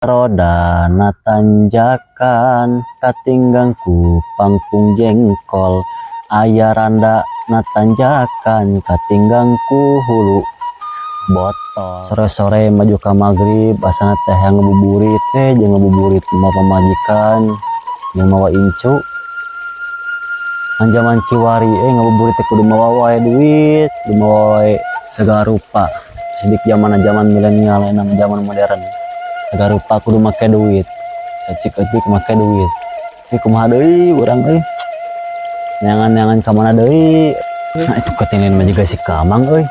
Rodana tanjakan katinggang ku pangpung jengkol, aya randa na tanjakan katinggang ku hulu botol. Sore-sore maju ka maghrib asana teh yang ngebuburit teh jeung ngebuburit mawa pamajikan jeung mawa incu. Ngan zaman kiwari ngabuburit teh kudu mawa wae duit, kudu mawa wae segala rupa. Sidik zaman zaman milenial, enak zaman modern, segala rupa kudu make duit, cicik-cicik make duit. Tapi kumaha deui urang euy, neangan-neangan ka mana deui? Nah, itu ketinggalan mah juga si Kamang euy.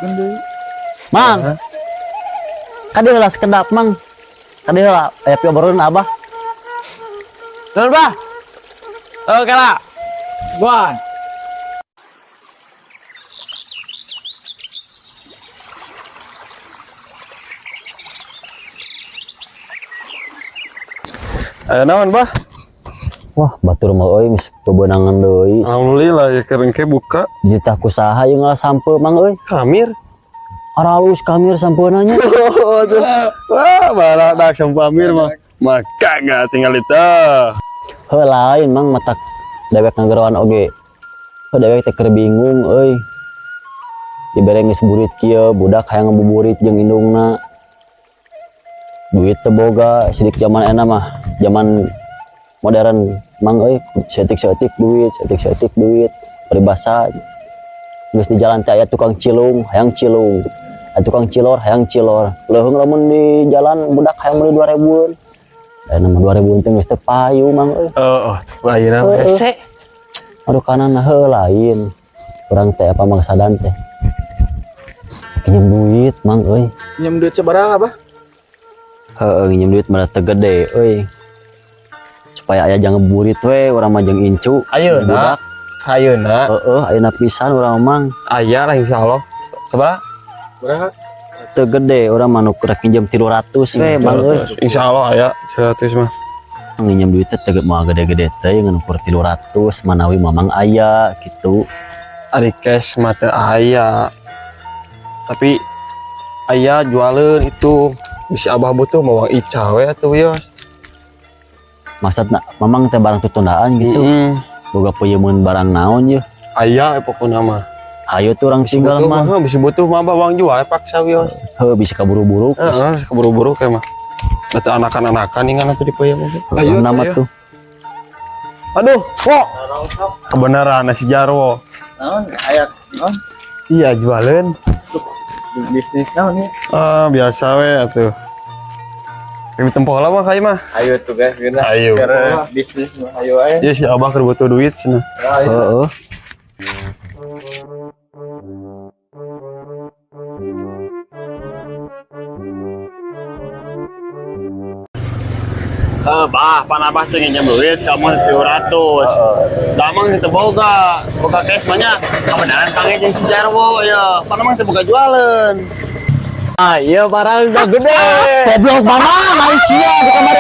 Mang, kadieu heula sekedap, Mang. Kadieu heula aya piobrolkeun Abah. Betul, Bah? Oke lah. Buan. Aya naon, Bah? Wah, batur mah euy geus bebenangan deui. Alhamdulillah ya kerengke buka. Jitah kusaha ieu ngalah sampeu, Mang euy? Kamir. Aralus kamir sampeuna nya. Aduh. Wah, baradak sampeu Amir mah. Maka nggak tinggal itu. Heuh lain, Mang, matak dewek ngageroan oge. Heuh dewek teh keur bingung euy. Dibere geus burit kieu, budak hayang ngabuburit jeung indungna. Duit teu boga, sidik zaman enak mah, zaman modern, Mang euy, saeutik-saeutik duit, saeutik-saeutik duit, peribahasa geus di jalan teh aya tukang cilung, hayang cilung. Aya tukang cilor, hayang cilor. Leuheung lamun di jalan budak hayang meuli 2000-eun. Aya nama 2000 teh geus teu payu, Mang euy. Oh, oh, ayeuna Heeh. hese. Aduh kanan heuh lain. Urang teh apa maksadan teh? Pinjam duit, Mang euy. Pinjam duit sabaraha, Bah? Heeh, nginjem duit mah teu gede euy. Supaya aya jangan ngeburit we urang mah jeung incu. Ayeuna. Budak. Ayeuna. Heeh, ayeuna pisan urang Mang. Aya lah insyaallah. Sabaraha? Berapa? Teu gede urang mah nu rek nginjem 300 we, Mang euy. Insyaallah aya 100 mah. Nginjem duit teh teu moal gede-gede teh ngan ukur 300 manawi Mamang aya gitu. Ari cash mah teu aya. Tapi aya jualeun itu bisa Abah butuh mau uang ica we atuh wios. Maksudna Mamang teh barang tutundaan gitu. Heeh. Boga peuyeun barang naon yeuh. Aya pokona mah. Ayo tuh orang Bisa tinggal butuh mah. mah, bisa butuh mah Abah uang jual paksa wios. Heuh bisa kaburu-buru. Heeh, keburu-buru kayak mah. Atau anakan-anakan ingan atuh di peuyeum oge. Ayo nama tuh. Aduh, kok kebenaran si Jarwo. Naon aya naon? Iya jualan. Bisnis naon ya? Ah, biasa we atuh. Kami tempoh lah mah kayak mah. Ayo tuh guys, geuna. Ayo. Keur bisnis mah ayo ae. Ya si Abah keur butuh duit cenah. Ayo. Heeh. Eh, bah, pan Abah teh nginjem duit kamu 700. Damang teu boga, boga cash mah nya. Kebenaran panggil jeung si Jarwo ya. Pan amang teu boga jualan. Ah, iya barang udah gede. Goblok Mamang, ai sia di kamar